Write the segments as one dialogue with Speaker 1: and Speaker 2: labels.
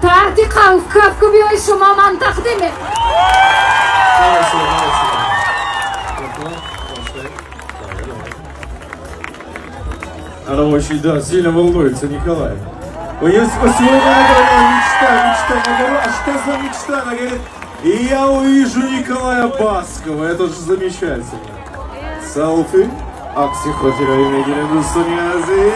Speaker 1: Таҳти кафкӯбиҳои шумо ман тақдим мекунам.
Speaker 2: Молодцы, молодцы. Плотно, пошли. Давай, давай. Она очень, да, сильно волнуется, Николай. У нее сегодня она говорила: мечта, мечта. Я говорю: а что за мечта? Она говорит: и я увижу Николая Баскова. Это же замечательно. Селфи. Акси хотирои мегирем, дӯстони азиз.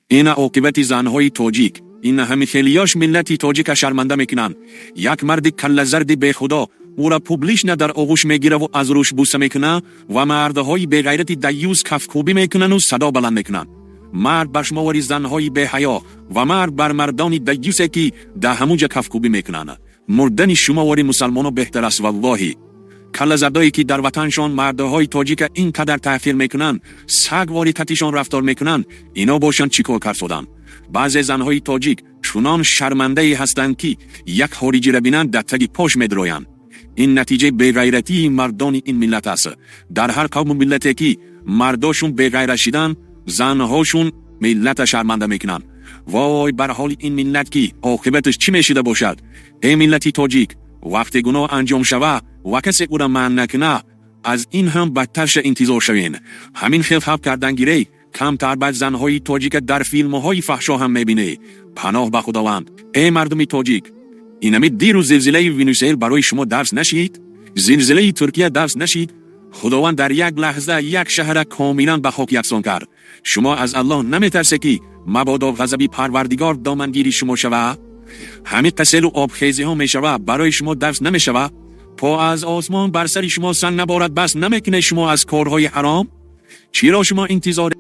Speaker 3: Ина оқибати занҳои тоҷик. Ина ҳамихелиёш миллати тоҷика шарманда мекунанд. Як марди каллазарди бехудо ӯра публично дар оғӯш мегираву аз рӯш буса мекуна ва мардҳои беғайрати даюс кафкӯбӣ мекунану садо баланд мекунанд. Марг бар шумовари занҳои беҳаё ва марг бар мардони даюсе, ки дар ҳамунҷа кафкӯбӣ мекунанд. Мурдани шумовари мусалмоно беҳтар аст, валлоҳӣ. Каллазардое, ки дар ватаншон мардҳои тоҷика ин қадар таҳқир мекунанд, сагвори татишон рафтор мекунанд, ино бошанд чӣ кор карсоданд? Баъзе занҳои тоҷик чунон шармандае ҳастанд, ки як хориҷира бинанд, дар таги пош медроянд. Ин натиҷаи беғайратии мардони ин миллат аст. Дар ҳар қавму миллате, ки мардошун беғайрат шиданд, занҳошун миллата шарманда мекунанд. Вой бар ҳоли ин миллат, ки оқибаташ чӣ мешида бошад. Эй миллати тоҷик, вақте гуноҳ анҷом шава ва касе ӯра манъ накуна, аз ин ҳам бадтарша интизор шавен. Ҳамин хел хаб кардан гирей, камтар баъд занҳои тоҷика дар филмҳои фаҳшо ҳам мебинӣ. Паноҳ ба Худованд. Эй мардуми тоҷик, инами дирӯз зилзилаи Венесуэл барои шумо дарс нашид? Зилзилаи Туркия дарс нашид? Худованд дар як лаҳза як шаҳра комилан ба хок яксон кард. Шумо аз Аллоҳ наметарсе, ки мабодо ғазаби Парвардигор домангири шумо шава? Ҳамин қаселу обхезиҳо мешава, барои шумо дарс намешава? По аз осмон бар сари шумо санг наборад, бас намекунед шумо аз корҳои ҳаром? Чиро шумо интизор?